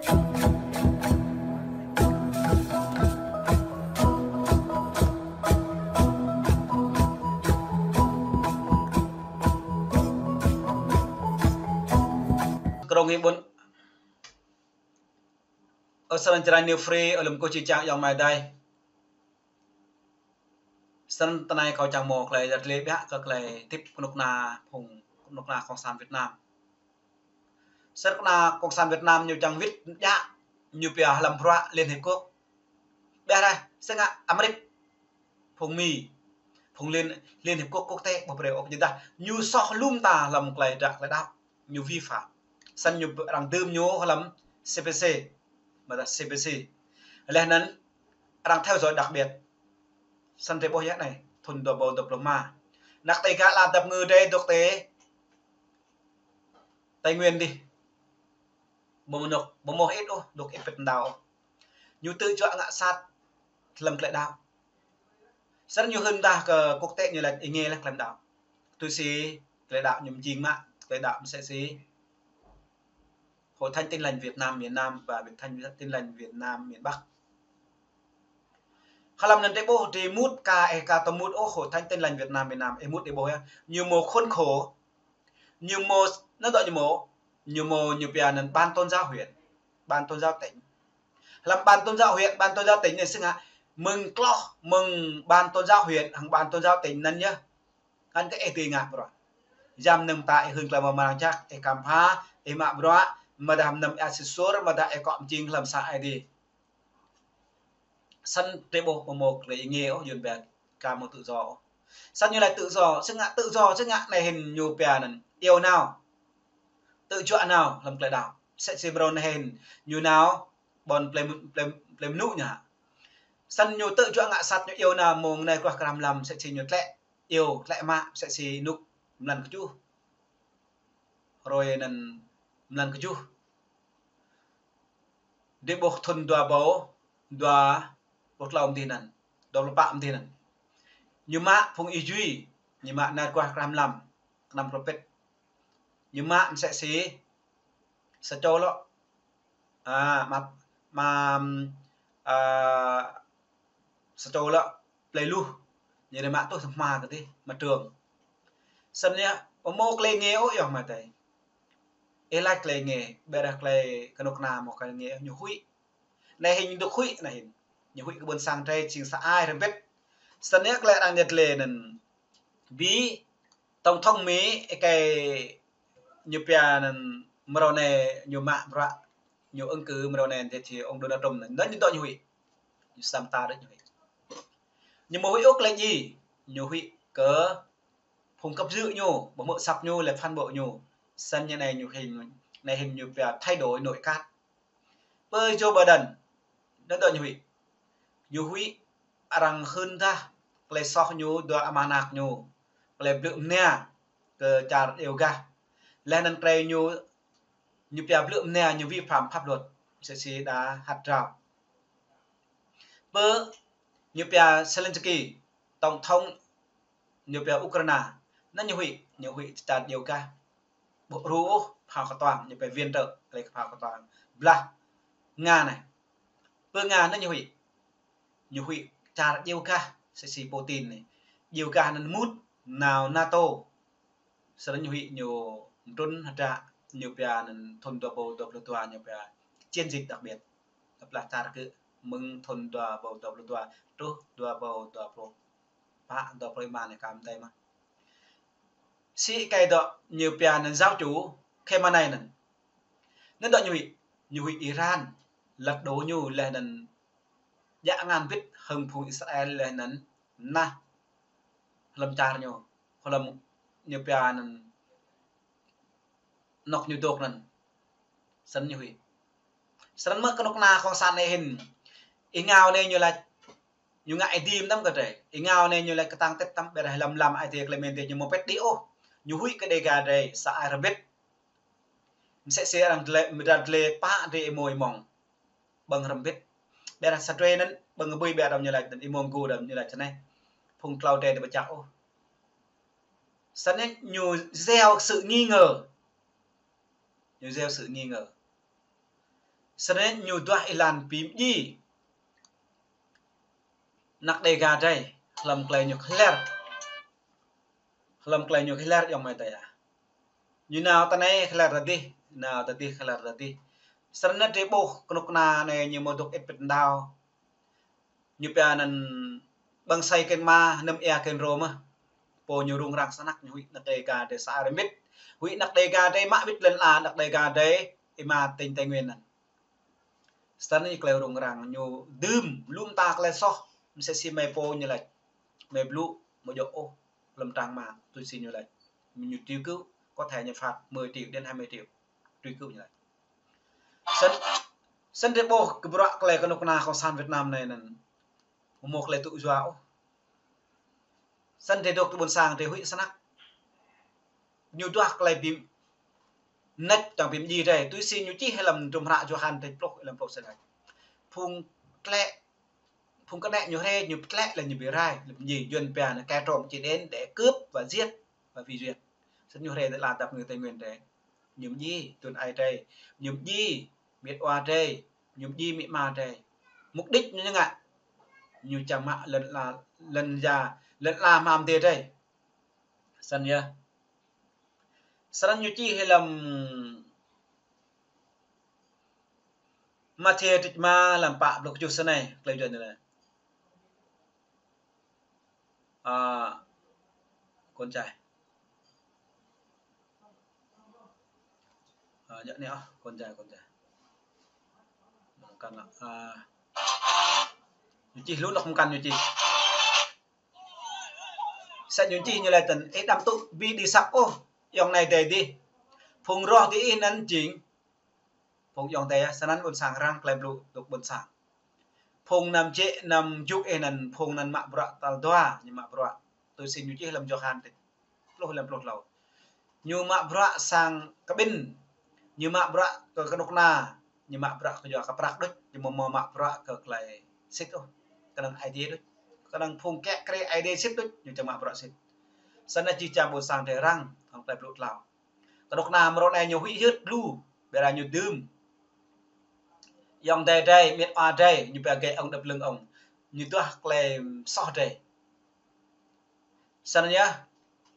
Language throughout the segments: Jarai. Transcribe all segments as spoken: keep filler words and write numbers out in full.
Krông hi ƀun. Ơ sơnăn črăn ñu free, ơ lŏm kơ či čang yŏng mai dai. Sơnăn tơnai kâo čang mơ̆ klei yăt lĕ biă kơ klei tip kơnuk kơna phung kơnuk kơna Cộng sản Việt Nam. Sơnăn kơnuk kơna Cộng sản Việt Nam ñu čang wĭt djă ñu pia hlăm bruă Liên Hiệp Quốc. Biă rai, sơngă Amrik, phung Mi, phung Liên, Liên Hiệp Quốc quốc tế, ƀu brơi ôh ñu dah. Ñu soh lŏm ta hlăm klei dră klei đăo. Ñu vi phạm. Sơnăn ñu arăng dưm ñu hlăm C P C. Mă dah C P C. Leh anăn arăng theo dõi đặc biệt. Sơnăn drei ƀuh yơh anai, thŭn dua ƀâo dua pluh ma. Năk tê gak la dăp ngư drei dôk tê Tây Nguyên dih. Ƀu mơnuk, ƀu mơh ĭt ôh, dôk ĭt pĭt đao. Ñu tŭ juă ngă sat hlăm klei đăo. Sơnăn ñu hưn dah kơ quốc tế ñu lač êngê leh klei đăo. Tui si klei đăo ñu mjing mă, klei đăo msĕ si Hội Thánh Tin Lành Việt Nam miền Nam và Hội Thánh Tin Lành Việt Nam miền Bắc. Hlăm anăn drei ƀuh, drei mŭt ka, ê ka tơ mŭt ôh Hội Thánh Tin Lành Việt Nam miền Nam, ê mŭt drei ƀuh yơh. Ñu mâo khuôn khổ, ñu mâo, anăn dŏ ñu mâo, ñu mâo ñu pia anăn ban tôn giáo huyện, ban tôn giáo tỉnh. Hlăm ban tôn giáo huyện, ban tôn giáo tỉnh anei sơngă, mơ̆ng tloh, mơ̆ng ban tôn giáo huyện, hăng ban tôn giáo tỉnh anăn yơh. Hăng kơ ê tui ngă bruă. Jăm năm ta ê hưn klei mơ̆ng mrang jăk, ê kăm pha, ê mă bruă, mă dah năm ê sĭt suôr, mă dah ê kŏ mjing hlăm sang Aê Diê. Sơnăn drei ƀuh ƀu mâo klei êngê ôh, Yuăn pia ka mâo tự do ôh. Sơnăn ñu lač tự do, sơngă tự do, sơngă anei hĭn ñu pia anăn, iâu nao. Tŭ juă nao hlăm klei đăo. Msĕ si mrâo anei hĭn ñu nao ƀôn plei, plei, plei mnŭ ñu hă. Sơnăn ñu tŭ juă ngă sat ñu iâu nao mơ̆ng anei kruah kram lăm msĕ si ñu tlĕ iâu, tlĕ mă, msĕ si ênuk mlan kjuh. Hruê anăn mlan kjuh. Drei ƀuh thŭn dua ƀâo dua pluh tlâo mdih anăn, dua pluh pă mdih anăn. Ñu mă phung Y Jui, ñu mă nao kruah kram lăm, kơnăm kruh pĭt. Ñu mă msĕ si sa čô lŏ, a, mă, mă, a, sa čô lŏ plei luh, ñu rai mă tuh hma kơ dih, mă trường. Sơnăn yơh, ƀu mâo klei êngê ôh yơh mă tơi. Ê lač klei êngê, ƀiădah klei kơnuk kơna mâo klei êngê, ñu huĭ. Anei hĭn ñu dôk huĭ, anei hĭn. Ñu huĭ kơ ƀuôn sang drei jing sa ai hrăm bĭt. Sơnăn yơh klei arăng yăt lĕ anăn. Bi Tổng thống Mi, ê kei ñu pia anăn mrâo anei ñu mă bruă, ñu ứng cử mrâo anei djă či ông Donald Trump anăn. Anăn ñu dŏ ñu huĭ. Ñu săm ta dŏ ñu huĭ. Ñu mâo huĭ ôh klei djai, ñu huĭ kơ phung cấp dưới ñu, ƀu mơ̆ săp ñu, lĕ phản bội ñu. Sơnăn ñu anei ñu hĭn, anei hĭn ñu pia thay đổi nội các. Pơ Joe Biden, anăn dŏ ñu huĭ. Ñu huĭ arăng hưn dah klei soh ñu dua ama anak ñu, klei blư̆ mnia kơ čar djeo gah. Leh anăn klei ñu, ñu pia blư̆ mnia ñu vi phạm pháp luật, msĕ si đa hăt drao. Pơ ñu pia Zelensky, tổng thống ñu pia Ukraina, anăn ñu huĭ, ñu huĭ čar djeo gah. Ƀu rŭ ôh phao kơtuang, ñu pia viện trợ, klei phao kơtuang. Blah Nga anei. Pơ Nga anăn ñu huĭ. Ñu huĭ čar djeo gah, msĕ si Putin anei. Djeo gah anăn mŭt nao NATO. Sơnăn ñu huĭ ñu mtrŭn hơdră ñu pia anăn thŭn dua ƀâo dua pluh dua ñu pia chiến dịch đặc biệt. Tơplah čar kơ mơ̆ng thŭn dua ƀâo dua pluh dua truh dua ƀâo dua pluh pă, dua pluh lima anei kăm dai mă. Si kei dŏ ñu pia anăn giáo chủ Khamenei anăn. Anăn dŏ ñu huĭ, ñu huĭ Iran lật đổ ñu leh anăn djă ngăn bĭt hăng phung Israel leh anăn nah hlăm čar ñu, hlăm ñu pia anăn anôk ñu dôk anăn. Sơnăn ñu huĭ. Sơnăn mơ̆ kơnuk kơna Cộng sản anei hĭn. Êngao anei ñu lač, ñu ngă êdi mơtam kơ drei. Êngao anei ñu lač kơtang tĭt tăm ƀiădah hlăm lăm ai tiê klei mĭn tiê ñu mâo pĭt đĭ ôh. Ñu huĭ kơ Dega drei, sa ai hrăm bĭt. Msĕ si arăng dlê, mơdra dlê pă drei êmô êmông. Ƀơ̆ng hrăm bĭt. Ƀiădah sa drei anăn, ƀơ̆ng bui ƀiădah ñu lač, anăn êmông gŭ dah ñu lač sơnei. Phung tlâo drei dê ƀu čăk ôh. Sơnăn ñu gieo sự nghi ngờ. Ñu gieo sự nghi ngờ. Snăn ñu duah êlan bi mdjiê anăk Đêga drei, hlăm klei ñu khler. Hlăm klei ñu khler ayŏng amai adơi ah. Ñu nao ti anei khler ti adih, nao ti adih khler ti adih. Snăn drei ƀuh knŭk kna anei ñu mâo dôk ĭt pĭt đao. Ñu pia anăn ƀơ̆ng asei kơ mă, hnơ̆m ia kơ rô mơh. Pô ñu rŭng răng snăk ñu huĭ anăk Đêga drei sa arăng mĭt. Huĭ anăk Đêga drei mă mĭt lăn ala anăk Đêga drei êma tỉnh Tây Nguyên anăn. Snăn ñu klei rŭng răng ñu dưm lŏm ta klei soh. Msĕ si mơi pô ñu lač, mơi blŭ amâo djŏ ôh hlăm trang mạng, tui si ñu lač. Ñu truy cứu, có thể ñu phạt mười triệu đến hai mươi triệu. Truy cứu ñu lač. Snăn, snăn drei ƀuh kơ bruă klei knŭk kna cộng sản Việt Nam anei anăn mâo klei tŭ yua ôh. Snăn drei dôk ti ƀuôn sang drei huĭ snăk. Ñu duah klei bi mnêč čiăng bi mdjiê drei. Tui si ñu čih hlăm hdruôm hră Yôhan kdrêč pluh, hlăm pluh sa lač: Phung tlĕ, phung kơnĕ ñu hriê, ñu pơtlĕ leh ñu bi rai, leh mdjiê. Yuăn pia anăn kẻ trộm chỉ đến để cướp và giết và hủy diệt. Snăn ñu hriê ti lăn dap kngư Tây Nguyên drei. Ñu mdjiê aduôn aê drei, ñu mdjiê amĭ awa drei, ñu mdjiê amĭ ama drei. Mục đích ñu ngă, ñu čiăng mă lăn ala, lăn ala, lăn ala hmam adih drei. Snăn yơh. Snăn ñu čih hlăm Mathiơ kdrêč êma hlăm pă pluh kjuh snei, klei Yuăn anei. À, con trai. À, djŏ anei ôh, con trai, con trai. Mkăn lă. À, ñu čih lu anôk mkăn ñu čih. Sa ñu čih ñu lač tăn, ih đăm tŭ bi đĭ asăp ôh ayŏng amai adơi dih. Phung roh diih anăn jing phung ayŏng adơi ah, snăn ƀuôn sang răng klei blŭ dôk ƀuôn sang. Phung anăn jĕ anăn jŭk ih anăn, phung anăn mă bruă tal dua, ñu mă bruă. Tui si ñu čih hlăm Yôhan kdrêč pluh, hlăm pluh tlâo. Ñu mă bruă sang kƀĭn, ñu mă bruă kơ knŭk kna, ñu mă bruă kơ yua kơ prăk đôč, ñu amâo mâo mă bruă kơ klei sĭt ôh. Knŏng Aê Diê đôč. Knŏng phung kiă kriê Aê Diê sĭt đôč, ñu čiăng mă bruă sĭt. Snăn jih jang ƀuôn sang drei răng hŏng klei blŭ tlao. Knŭk kna mrâo anei ñu huĭ hyưt lu, ƀiădah ñu dưm ayŏng adơi drei, amĭ awa drei, ñu pia gei ŏng đăp lưng ŏng. Ñu duah klei soh drei. Snăn yơh,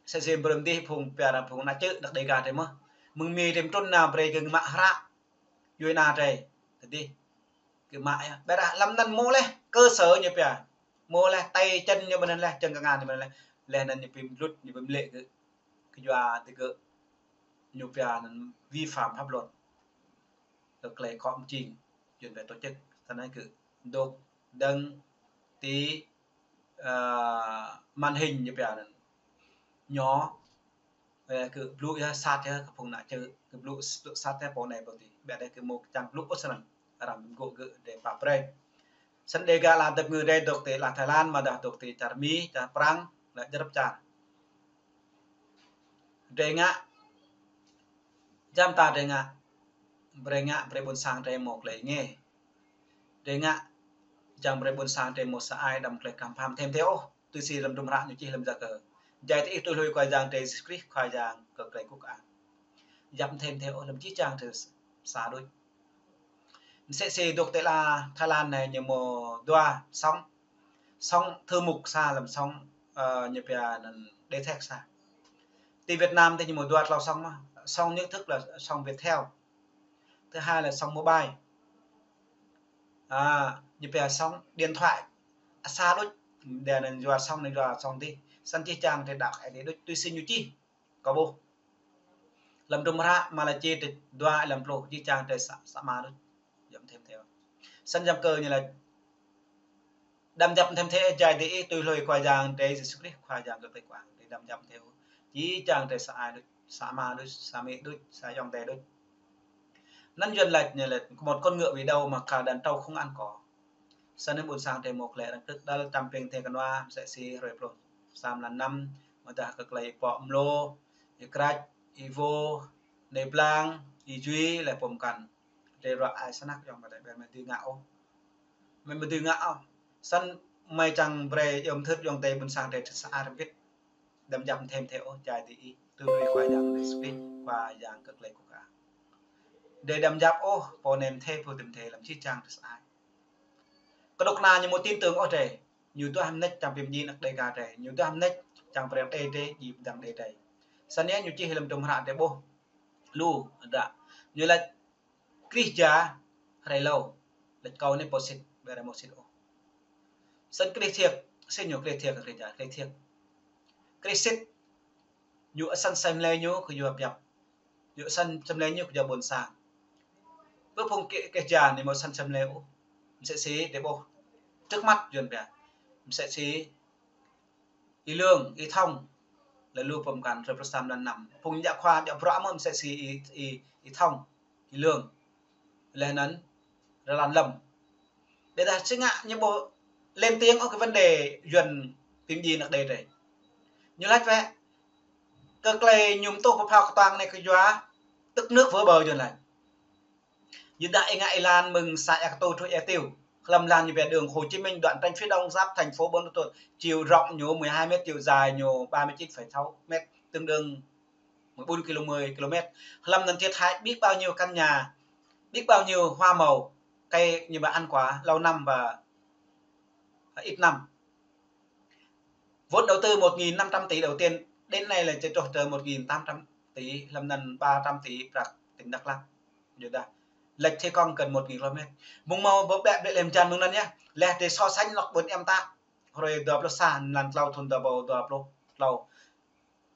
sa si brơm dih phung pia arăng phung ană čư̆ anăk Đêga drei mơh. Mơ̆ng Mi drei mtrŭn nao brei kơ mă hră djuê ana drei. Tơdih kơ mă yơh. Ƀiădah hlăm anăn mâo leh cơ sở ñu pia. Mâo leh tay chân ñu ƀơi anăn leh, chân kngan ñu ƀơi anăn leh. Leh anăn ñu bi mlŭt, ñu bi mlĕ kơ, kơ yua digơ̆ ñu pia anăn vi phạm pháp luật. Kơ klei khŏm jing, Yuăn pia tổ chức. Snăn kơ dôk dơ̆ng ti, à, màn hình ñu pia anăn. Ñu, ơ, kơ blŭ yơh sat yơh kơ phung ană čư̆, kơ blŭ s-, blŭ sat yơh pô anei pô dih. Ƀiădah kơ mâo čiăng blŭ ôh snăn. Arăng bi mgô̆ gơ̆ drei pap brei. Snăn Đêga lăn dap kngư drei dôk ti lăn Thái Lan, amâodah dôk ti čar Mi, čar Prăng, lĕ djăp čar. Drei ngă, jăm ta drei ngă, brei ngă, brei ƀuôn sang drei mâo klei êngiê. Drei ngă, čiăng brei ƀuôn sang drei mâo sa ai đăm klei kăm pham thêm thei ôh, tui si hlăm hdruôm hră ñu čih hlăm Yakơ. Jai diih tui hlue Khua Yang drei Yêsu Krist, Khua Yang kơ klei guh kơang. Djăp thêm thei ôh, hlăm jih jang drei sa đôč. Msĕ si dôk ti lăn Thái Lan anei ñu mâo dua sóng. Sóng thư mục sa lăm sóng, ơ, ñu pia anăn đế thèx sa. Ti Việt Nam ti ñu mâo dua tlâo sóng mơh. Sóng nhất thức là sóng Viettel. Thứ hai là sóng mobile. À, ñu pia sóng điện thoại. À, sa đôč. Đe anăn yua sóng anei yua sóng dih. Snăn jih jang drei đăo Aê Diê đôč tui si ñu čih. Kâo ƀuh. Hlăm hdruôm hră Malaki kdrêč dua êlan pluh, jih jang drei sa, sa mă đôč. Djăp thêm thei. Snăn Yakơ ñu lač đăm djăp thêm thei, jai diih tui hlue Khua Yang drei Yêsu Krist, Khua Yang kơ klei guh kơang. Drei đăm djăp thêm thei. Jih jang drei sa ai đôč, sa mă đôč, sa amĭ đôč, sa ayŏng adơi đôč. Anăn Yuăn lač ñu lač, một con ngựa bị đầu mà cả đàn trâu không ăn cỏ. Snăn ƀuôn sang drei mâo klei arăng krư̆ đăl čăm ping thei kơnua, msĕ si hruê pluh sa mlan năm, amâodah kơ klei Y Pŏk Mlô, Y Krăč, Y Vô, Nê Blang, Y Duy, leh pô mkăn. Drei ruă ai snăk ayŏng amai adơi, ƀiădah mơi dưi ngă ôh. Mơi, mơi dưi ngă ôh. Snăn mơi čiăng brei yom thưt ayŏng adơi ƀuôn sang drei sa ai rơmbit. Đăm djăp thêm thei ôh, jai diih tui hlue Khua Yang Yêsu Krist, Khua Yang kơ klei guh kơang. Drơi đăm djăp ôh, pô nem thê, pô tim thê, lăm čih čang tơsai. Kơnuk kơna ñu mơ̆ tin tưởng ôh drơi. Ñu duah mơneč čang pim ji năk Đêga drơi. Ñu duah mơneč čang pơrem đê drơi, ji pơdăng đê drơi. Săn yơh ñu čih lăm tơm hră drơi ƀuh. Lu, adă. Ñu laĭ Krist ja hrơi hlâo. Laĭ kâo anai pô sĭt, ƀơi rai mơ̆ sĭt ôh. Săn Krist thiêk, sĭt ñu Krist thiêk, Krist ja, Krist thiêk. Krist sĭt, ñu asăn sem lê ñu kơ yua biăp. Ñu asăn sem lê ñu kơ yua ƀôn sang. Bơ phung Krist, Krist ja anai mơ̆ asăn sem lê ôh. Msĕ si drơi ƀuh. Trước mắt Yuan pia. Msĕ si Y Lương, Y Thông. Laih lu pơm kăn, hrơi pluh sa mlan năm. Phung djă khua, djă bruă mơ̆ msĕ si Y, Y, Y Thông. Y Lương. Laih anŭn, Rơlan Lâm. Ƀiădah si ngă ñu ƀu lên tiếng ôh kơ vấn đề Yuan pim ji năk đê drơi. Ñu laĭ wơ̆t, kơ tơlơi ñu tuh pơphao kơtuang anai kơ yua tức nước vỡ bờ Yuan laĭ. Yua dah ih ngă ih lăn mơ̆ng să Ea Kơtu truh Ea Tiêu. Hlăm lăn ñu pia đường Hồ Chí Minh đoạn tránh phía đông giáp thành phố Buôn Ma Thuột, chiều rộng ñu mười hai mét, chiều dài ñu ba mươi chín phẩy sáu mét, tương đương mười bốn ki lô mét, mười ki lô mét. Hlăm anŭn thiệt hại biết bao nhiêu căn nhà, biết bao nhiêu hoa màu, cây như mà ăn quả lâu năm và ít năm. Vốn đầu tư một nghìn năm trăm tỷ đầu tiên, đến nay là chỉ trục tơ một nghìn tám trăm tỷ, hlăm anŭn ba trăm tỷ prăk tỉnh Đắk Lắk. Yua dah, lệch thi công gần một nghìn ki lô mét. Mơ̆ng mơ̆ ƀu ƀĕ ƀĕ lem jan mơ̆ng anŭn yơh. Laih drơi so sánh lŏk ƀôn em ta. Hrơi dua pluh sa, mlan klâo thun dua ƀâo dua pluh klâo.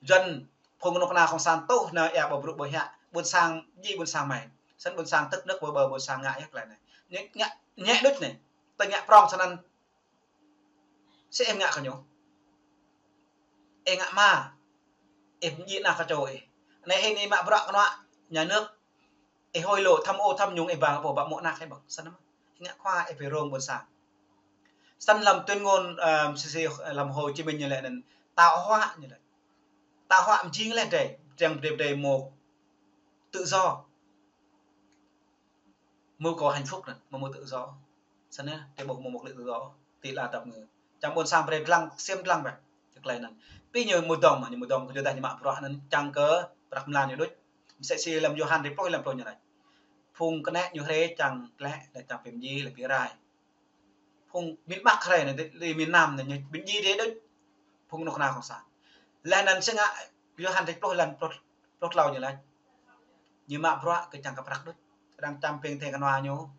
Yuan phung kơnuk kơna Cộng sản tuh nao ea ƀu brŭ ƀu hiăk, ƀôn sang ji ƀôn sang mơ̆n. Săn ƀôn sang tức nước vỡ bờ, ƀôn sang ngă yơh tơlơi anai. Ñu ngă ñĕ đôč anai. Tơ ngă prong săn anŭn. Si ih ngă kơ ñu. Ih ngă mă. Ih ji ană kơčô ih. Anai hĭ anai mă bruă kơnuă nhà nước. Ih hối lộ tham ô tham nhũng ih ba pô ba mơ̆ ană ih ƀơ̆ng. Săn mơ̆. Ih ngă khua ih pơrông ƀôn sang. Săn lăm tuyên ngôn, ơ, si si, lăm Hồ Chí Minh ñu laĭ anŭn tạo hóa ñu laĭ. Tạo hóa mơ̆ jing laih drơi, drơi drơi mơ̆ tự do. Mơ̆ kơ hạnh phúc anŭn, mơ̆ mơ̆ tự do. Săn yơh, drơi ƀuh mơ̆ mơ̆ tơlơi tự do. Tơlơi tap ngư. Čang ƀôn sang brơi lăng, ksiêm lăng ƀĕ. Tơlơi anŭn. Pĭ ñu mơdŏng mơ̆, ñu mơdŏng kơ yua dah ñu mă bruă anŭn čang kơ prăk mlan ñu đôč. Msĕ si lăm Yôhan drơi pluh, lăm pluh ñu laĭ. Phung kơnĕ ñu hrĕ čang tlĕ, laih čang pim ji, laih pĭ rai. Phung miền Bắc hrơi anai, đi, đi miền Nam anai, ñu ƀing ji đê đôč. Phung kơnuk kơna Cộng sản. Laih anŭn si ngă, Yôhan drơi pluh lăn pluh, pluh klâo ñu laĭ. Ñu mă bruă kơ čang kơ prăk đôč. Đang čang ping thê kơnua ñu.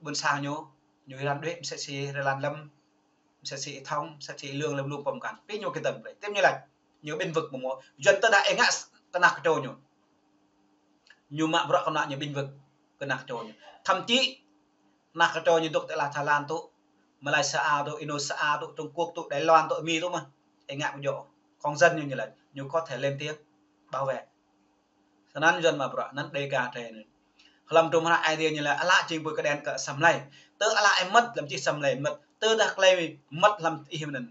Ƀôn sang ñu, ñu ran đuĕ, msĕ si Rơlan Lâm, msĕ si Y Thông, msĕ si Y Lương lăm lu pơm kăn. Pĭ ñu kơdơ̆ng brơi. Tim ñu laĭ. Ñu bênh vực mơ̆ mơ̆. Yuan tơdah ih ngă kơ ană kơčô ñu. Ñu mă bruă kơnuă ñu bênh vực kơ ană kơčô ñu. Thậm chí, ană kơčô ñu dŏ tơ la Thái Lan tŭ, Malaysia tŭ, Indonesia tŭ, Trung Quốc tŭ, Đài Loan tŭ, Mi tŭ mơ̆n. Ih ngă ƀu djơ̆. Công dân ñu ñu laĭ, ñu có thể lên tiếng, bảo vệ. Săn anŭn Yuan mă bruă, anŭn Đêga drơi anŭn. Hlăm tơm hră Ơi Adai ñu laĭ, ală jing pui kơđen kơ asăm lei. Tơ ală ih mơ̆t, lăm čih asăm lei mơ̆t. Tơdah tơlơi mơ̆t lăm ih anŭn.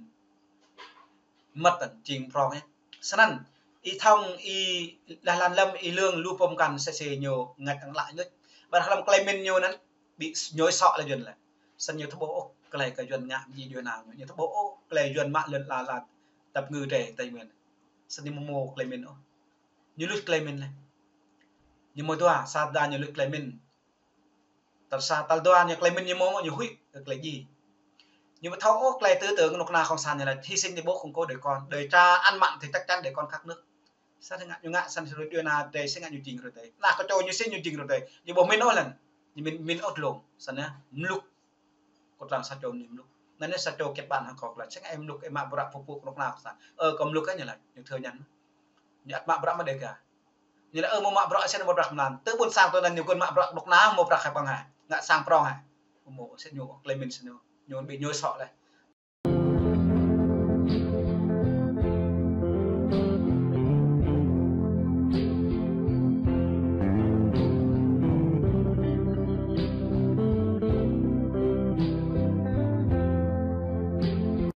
Mơ̆t anŭn jing prong yơh. Săn anŭn, Y Thông, Y, laih Rơlan Lâm, Y Lương, lu pơm kăn msĕ si ñu ngă kăng lă ñuč. Ƀiădah hlăm tơlơi mĭn ñu anŭn, ƀu ñu sŏ lĕ Yuan lĕ. Săn ñu ƀu ƀuh ôh tơlơi kơ Yuan ngă ji Yuan nao ñu. Ñu ƀu ƀuh ôh tơlơi Yuan mă lŏn la la tap ngư drơi Tây Nguyên. Săn ñu mơ̆ mơ̆ tơlơi mĭn ôh. Ñu luč tơlơi mĭn lĕ. Ñu mơ̆ dua, sa đa ñu luč tơlơi mĭn. Tal sa, tal dua ñu tơlơi mĭn ñu mơ̆ mơ̆ ñu huĭ kơ tơlơi ji. Ñu ƀu thâo ôh tơlơi tư tưởng kơnuk kơna Cộng sản ñu laĭ hy sinh để bố củng cố đời con. Đời cha ăn mặn thì chắc chắn đời con khát nước. Săn ngă ñu ngă, săn si hrơi đuaĭ anai drơi si ngă ñu jing hrơi drơi. Ană kơčô ñu si ñu jing hrơi drơi. Ñu ƀu mĭn ôh lăn. Ñu mĭn, mĭn ôh dlông. Săn yơh, mluk. Kơtlang sa čô ñu mluk. Anŭn yơh sa čô kiăt ƀan hăng kâo tơlơi. Si ngă ih mluk ih mă bruă pơpŭ kơnuk kơna Cộng sản. Ơ, kâo mluk yơh ñu laĭ. Ñu thơ ñăn. Ñu ăt mă bruă mơ̆ Đêga. Ñu laĭ, ơ, mơ̆ mă bruă sĭt mơ̆ prăk mlan. Tơ ƀôn sang tơ anŭn ñu kơnơ̆ng mă bruă kơnuk kơna mơ̆ prăk hai păng hai. Ngă sang prong hai. Mơ̆ sĭt ñu tơlơi mĭn sĭt ñu. Ñu ƀu ñu sŏ lĕ.